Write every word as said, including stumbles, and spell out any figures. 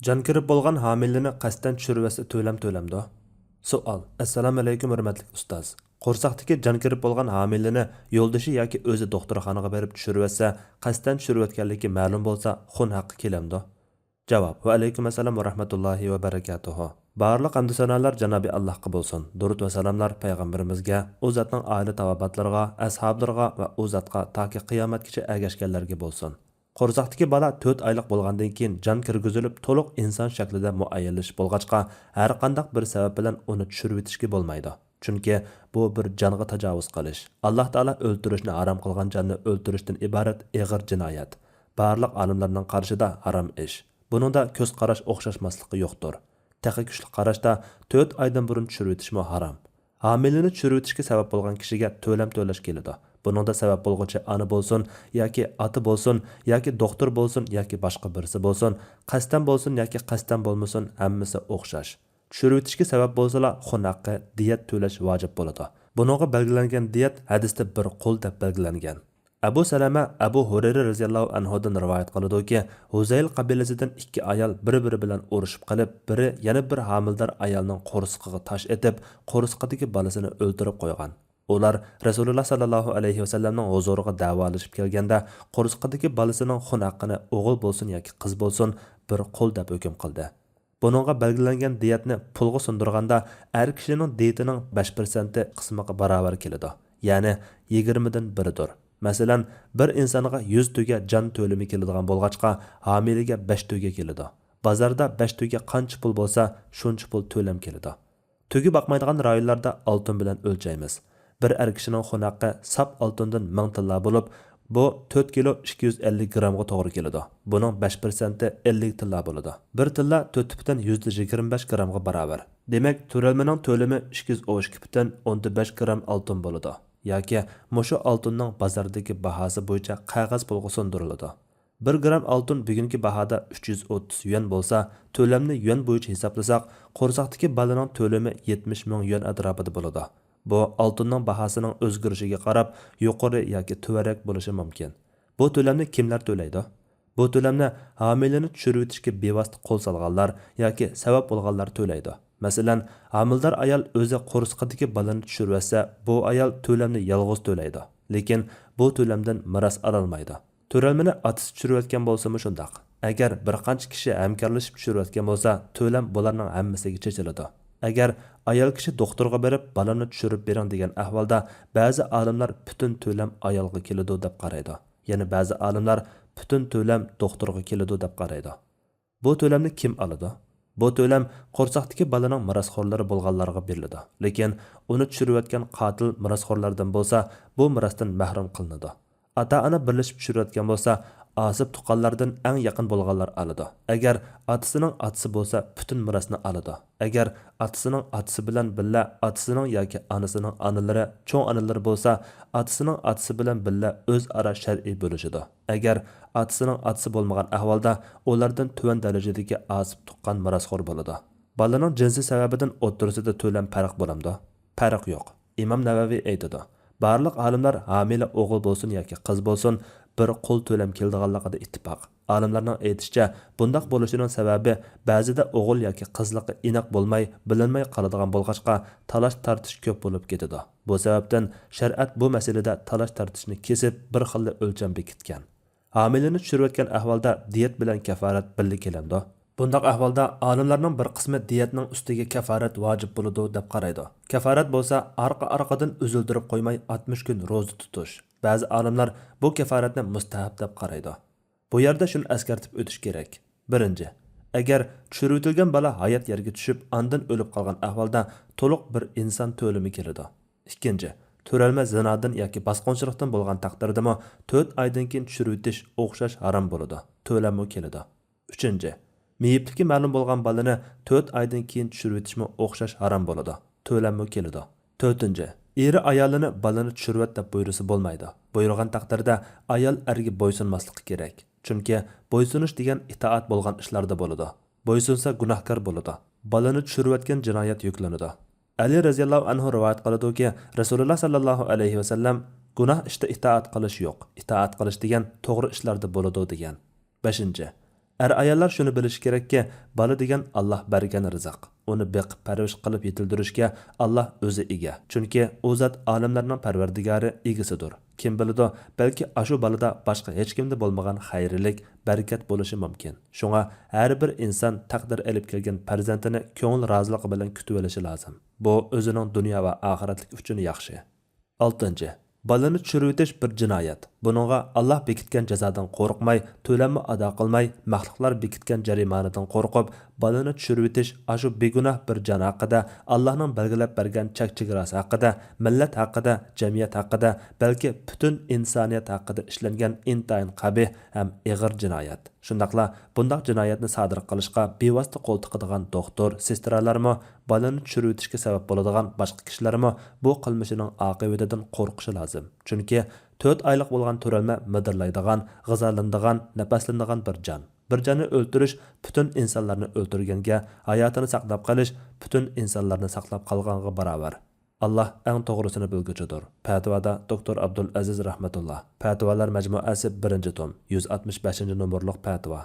جان كىرىپ بولغان ھامىلىنى قەستەن چۈشۈرۈۋەتسە تۆلەم تۆلەمدۇ؟ سوئال. ئەسسالامۇئەلەيكۇم، ھۆرمەتلىك ئۇستاز. قورساقتىكى جان كىرىپ بولغان ھامىلىنى يولدىشى ياكى ئۆزى دوختۇرخانىغا بېرىپ چۈشۈرۈۋەتسە، قەستەن چۈشۈرۈۋەتكەنلىكى مەلۇم بولسا، خۇن ھەققى كېلەمدۇ؟ جاۋاب. ۋەئەلەيكۇم ئەسسالام ۋە رەھمەتۇللاھى ۋە بەرىكاتۇھۇ. بارلىق ھەمدۇ سانالار جانابى ئاللاھقا بولسۇن. دۇرۇد ۋە سالاملار پەيغەمبىرىمىزگە، ئۇ زاتنىڭ ئائىلە تاۋابىئاتلىرىغا، ئەسھابلىرىغا ۋە ئۇ زاتقا تاكى قىيامەتكىچە ئەگەشكەنلەرگە بولسۇن. قورساقتىكى بالا تۆت ئايلىق بولغاندىن كېيىن جان كىرگۈزۈلۈپ، تولۇق ئىنسان شەكلىدە مۇئەييەنلىشىپ بولغاچقا، ھەرقانداق بىر سەۋەب بىلەن ئۇنى چۈشۈرۈۋېتىشكە بولمايدۇ. چۈنكى بۇ بىر جانغا تاجاۋۇز قىلىش. ئاللاھ تائالا ئۆلتۈرۈشنى ھارام قىلغان جاننى ئۆلتۈرۈشتىن ئىبارەت ئېغىر جىنايەت. بارلىق ئالىملارنىڭ قارىشىدا ھارام ئىش. بۇنىڭدا كۆز قاراش ئوخشاشماسلىقى يوقتۇر. تېخى كۈچلۈك قاراشتا تۆت ئايدىن بۇرۇن چۈشۈرۈۋېتىشمۇ ھارام. ھامىلىنى چۈشۈرۈۋېتىشكە سەۋەب بولغان كىشىگە تۆلەم تۆلەش كېلىدۇ. بۇنىڭدا سەۋەب بولغۇچى ئانا بولسۇن ياكى ئاتا بولسۇن ياكى دوختۇر بولسۇن ياكى باشقا بىرسى بولسۇن، قەستەن بولسۇن ياكى قەستەن بولمىسۇن، ھەممىسى ئوخشاش. چۈشۈرۈۋېتىشكە سەۋەب بولسىلا، خۇن ھەققى، دىيەت تۆلەش ۋاجىپ بولىدۇ. بۇنىڭغا بەلگىلەنگەن دىيەت ھەدىستە بىر قۇل دەپ بەلگىلەنگەن. ئەبۇ سەلەمە ئەبۇ ھۇرەيرە رەزىياللاھۇ ئەنھۇدىن رىۋايەت قىلىدۇكى، ھۇزەيل قەبىلىسىدىن ئىككى ئايال بىر-بىرى بىلەن ئۇرۇشۇپ قېلىپ، بىرى يەنە بىر ھامىلىدار ئايالنىڭ قورسىقىغا تاش ئېتىپ، قورسىقىدىكى بالىسىنى ئۆلتۈرۈپ قويغان. ئۇلار رەسۇلۇللا ساللاللاھۇ ئەلەيھى ۋەسەللەمنىڭ ھۇزۇرىغا دەۋالىشىپ كەلگەندە، قورسىقىدىكى بالىسىنىڭ خۇن ھەققىنى ئوغۇل بولسۇن ياكى قىز بولسۇن، بىر قۇل دەپ ھۆكۈم قىلدى. بۇنىڭغا بەلگىلەنگەن دىيەتنى پۇلغا سۇندۇرغاندا، ئەر كىشىنىڭ دىيىتىنىڭ بەش پىرسەنتى قىسمىغا باراۋەر كېلىدۇ، يەنى يىگىرمىدىن بىرىدۇر. مەسىلەن، بىر ئىنسانغا يۈز تۆگە جان تۆلىمى كېلىدىغان بولغاچقا، ھامىلىگە بەش تۆگە كېلىدۇ. بازاردا بەش تۆگە قانچە پۇل بولسا، شۇنچە پۇل تۆلەم كېلىدۇ. تۆگە باقمايدىغان رايونلاردا ئالتۇن بىلەن ئۆلچەيمىز. بىر ئەر كىشىنىڭ خۇن ھەققى ساپ ئالتۇندىن مىڭ تىللا بولۇپ، بۇ تۆت كىلو ئىككى يۈز ئەللىك گرامغا توغرا كېلىدۇ. بۇنىڭ بەش پىرسەنتى ئەللىك تىللا بولىدۇ. بىر تىللا تۆت پۈتۈن يۈزدە يىگىرمە بەش گرامغا باراۋەر. دېمەك، تۆرەلمىنىڭ تۆلىمى ئىككى يۈز ئون ئىككى پۈتۈن ئوندىن بەش گرام ئالتۇن بولىدۇ. ياكى مۇشۇ ئالتۇننىڭ بازاردىكى باھاسى بويىچە قەغەز پۇلغا سۇندۇرۇلىدۇ. بىر گرام ئالتۇن بۈگۈنكى باھادا ئۈچ يۈز ئوتتۇز يۈەن بولسا، تۆلەمنى يۈەن بويىچە ھېسابلىساق، قورساقتىكى بالىنىڭ تۆلىمى يەتمىش مىڭ يۈەن ئەتراپىدا بولىدۇ. بۇ ئالتۇننىڭ باھاسىنىڭ ئۆزگىرىشىگە قاراپ يۇقىرى ياكى تۆۋەنرەك بولۇشى مۇمكىن. بۇ تۆلەمنى كىملەر تۆلەيدۇ؟ بۇ تۆلەمنى ھامىلىنى چۈشۈرۈۋېتىشكە بىۋاسىتە قول سالغانلار ياكى سەۋەب بولغانلار تۆلەيدۇ. مەسىلەن، ھامىلىدار ئايال ئۆزى قورسىقىدىكى بالىنى چۈشۈرۈۋەتسە، بۇ ئايال تۆلەمنى يالغۇز تۆلەيدۇ. لېكىن بۇ تۆلەمدىن مىراس ئالالمايدۇ. تۆرەلمىنى ئاتىسى چۈشۈرۈۋەتكەن بولسىمۇ شۇنداق. ئەگەر بىر قانچە كىشى ھەمكارلىشىپ چۈشۈرۈۋەتكەن بولسا، تۆلەم بۇلارنىڭ ھەممىسىگە چېچىلىدۇ. ئەگەر ئايال كىشى دوختۇرغا بېرىپ، بالىنى چۈشۈرۈپ بېرىڭ دېگەن ئەھۋالدا، بەزى ئالىملار پۈتۈن تۆلەم ئايالغا كېلىدۇ دەپ قارايدۇ. يەنە بەزى ئالىملار پۈتۈن تۆلەم دوختۇرغا كېلىدۇ دەپ قارايدۇ. بۇ تۆلەمنى كىم ئالىدۇ؟ بۇ تۆلەم قورساقتىكى بالىنىڭ مىراسخورلىرى بولغانلارغا بېرىلىدۇ. لېكىن ئۇنى چۈشۈرۈۋەتكەن قاتىل مىراسخورلاردىن بولسا، بۇ مىراستىن مەھرۇم قىلىنىدۇ. ئاتا-ئانا بىرلىشىپ چۈشۈرۈۋەتكەن بولسا، ئاسىپ تۇغقانلاردىن ئەڭ يېقىن بولغانلار ئالىدۇ. ئەگەر ئاتىسىنىڭ ئاتىسى بولسا، پۈتۈن مىراسنى ئالىدۇ. ئەگەر ئاتىسىنىڭ ئاتىسى بىلەن بىللە ئاتىسىنىڭ ياكى ئانىسىنىڭ ئانىلىرى، چوڭ ئانىلىرى بولسا، ئاتىسىنىڭ ئاتىسى بىلەن بىللە ئۆزئارا شەرئىي بۆلۈشىدۇ. ئەگەر ئاتىسىنىڭ ئاتىسى بولمىغان ئەھۋالدا، ئۇلاردىن تۆۋەن دەرىجىدىكى ئاسىپ تۇغقان مىراسخور بولىدۇ. بالىنىڭ جىنسى سەۋەبىدىن ئوتتۇرىسىدا تۆلەم پەرق بولامدۇ؟ پەرق يوق. ئىمام نەۋەۋى ئېيتىدۇ، بارلىق ئالىملار ھامىلە ئوغۇل بولسۇن ياكى قىز بولسۇن، بىر قۇل تۆلەم كېلىدىغانلىقىدا ئىتتىپاق. ئالىملارنىڭ ئېيتىشىچە، بۇنداق بولۇشىنىڭ سەۋەبى بەزىدە ئوغۇل ياكى قىزلىقى ئېنىق بولماي، بىلىنمەي قالىدىغان بولغاچقا، تالاش-تارتىش كۆپ بولۇپ كېتىدۇ. بۇ سەۋەبتىن شەرىئەت بۇ مەسىلىدە تالاش-تارتىشنى كېسىپ، بىر خىللا ئۆلچەم بېكىتكەن. ھامىلىنى چۈشۈرۈۋەتكەن ئەھۋالدا دىيەت بىلەن كەفارەت بىللە كېلەمدۇ؟ بۇنداق ئەھۋالدا ئالىملارنىڭ بىر قىسمى دىيەتنىڭ ئۈستىگە كەفارەت ۋاجىپ بولىدۇ دەپ قارايدۇ. كەفارەت بولسا ئارقا-ئارقىدىن ئۈزۈلدۈرۈپ قويماي ئاتمىش كۈن روزا تۇتۇش. بەزى ئالىملار بۇ كەفارەتنى مۇستەھەب دەپ قارايدۇ. بۇ يەردە شۇنى ئەسكەرتىپ ئۆتۈش كېرەك. بىرىنچى، ئەگەر چۈشۈرۈۋېتىلگەن بالا ھايات يەرگە چۈشۈپ، ئاندىن ئۆلۈپ قالغان ئەھۋالدا تولۇق بىر ئىنسان تۆلىمى كېلىدۇ. ئىككىنچى، تۆرەلمە زىنادىن ياكى باسقۇنچىلىقتىن بولغان تەقدىردىمۇ تۆت ئايدىن كېيىن چۈشۈرۈۋېتىش ئوخشاش ھارام بولىدۇ، تۆلەممۇ كېلىدۇ. ئۈچىنچى، مېيىپلىكى مەلۇم بولغان بالىنى تۆت ئايدىن كېيىن چۈشۈرۈۋېتىشمۇ ئوخشاش ھارام بولىدۇ، تۆلەممۇ كېلىدۇ. تۆتىنچى، ئېرى ئايالىنى بالىنى چۈشۈرۈۋەت دەپ بۇيرۇسا بولمايدۇ. بۇيرۇغان تەقدىردە ئايال ئەرگە بويسۇنماسلىقى كېرەك. چۈنكى بويسۇنۇش دېگەن ئىتائەت بولغان ئىشلاردا بولىدۇ. بويسۇنسا گۇناھكار بولىدۇ. بالىنى چۈشۈرۈۋەتكەن جىنايەت يۈكلىنىدۇ. ئەلى رەزىياللاھۇ ئەنھۇ رىۋايەت قىلىدۇكى، رەسۇلۇللا ساللاللاھۇ ئەلەيھى ۋەسەللەم، گۇناھ ئىشتا ئىتائەت قىلىش يوق، ئىتائەت قىلىش دېگەن توغرا ئىشلاردا بولىدۇ، دېگەن. بەشىنچى، ئەر-ئاياللار شۇنى بىلىشى كېرەككى، بالا دېگەن ئاللاھ بەرگەن رىزىق. ئۇنى بېقىپ پەرۋىش قىلىپ يېتىلدۈرۈشكە ئاللاھ ئۆزى ئىگە. چۈنكى ئۇ زات ئالەملەرنىڭ پەرۋەردىگارى، ئىگىسىدۇر. كىم بىلىدۇ، بەلكى ئاشۇ بالىدا باشقا ھېچكىمدە بولمىغان خەيرلىك، بەرىكەت بولۇشى مۇمكىن. شۇڭا ھەر بىر ئىنسان تەقدىر ئېلىپ كەلگەن پەرزەنتىنى كۆڭۈل رازىلىقى بىلەن كۈتۈۋېلىشى لازىم. بۇ ئۆزىنىڭ دۇنيا ۋە ئاخىرەتلىك ئۈچۈن ياخشى. ئالتىنچى، بالىنى چۈشۈرۈۋېتىش بىر جىنايەت. بۇنىڭغا ئاللاھ بېكىتكەن جازادىن قورقماي، تۆلەممۇ ئادا قىلماي، مەخلۇقلار بېكىتكەن جەرىمانىدىن قورقۇپ، بالىنى چۈشۈرۈۋېتىش ئاشۇ بىگۇناھ بىر جان ھەققىدە، ئاللاھنىڭ بەلگىلەپ بەرگەن چەك-چېگراسى ھەققىدە، مىللەت ھەققىدە، جەمئىيەت ھەققىدە، بەلكى پۈتۈن ئىنسانىيەت ھەققىدە ئىشلەنگەن ئىنتايىن قەبىھ ھەم ئېغىر جىنايەت. شۇنداقلا بۇنداق جىنايەتنى سادىر قىلىشقا بىۋاسىتە قول تىقىدىغان دوختۇر، سېسترالارمۇ، بالىنى چۈشۈرۈۋېتىشكە سەۋەب بولىدىغان باشقا كىشىلەرمۇ بۇ قىلمىشىنىڭ ئاقىۋىتىدىن قورقۇشى لازىم. چۈنكى تۆت ئايلىق بولغان تۆرەلمە مىدىرلايدىغان، غىزالىنىدىغان، نەپەسلىنىدىغان بىر جان. بىر جاننى ئۆلتۈرۈش پۈتۈن ئىنسانلارنى ئۆلتۈرگەنگە، ھاياتىنى ساقلاپ قېلىش پۈتۈن ئىنسانلارنى ساقلاپ قالغانغا باراۋەر. ئاللاھ ئەڭ توغرىسىنى بىلگۈچىدۇر. پەتىۋادا دوكتور ئابدۇلئەزىز رەھمەتۇللا. پەتىۋالار مەجمۇئەسى، بىرىنچى توم، يۈز ئاتمىش بەشىنچى نومۇرلۇق پەتىۋا.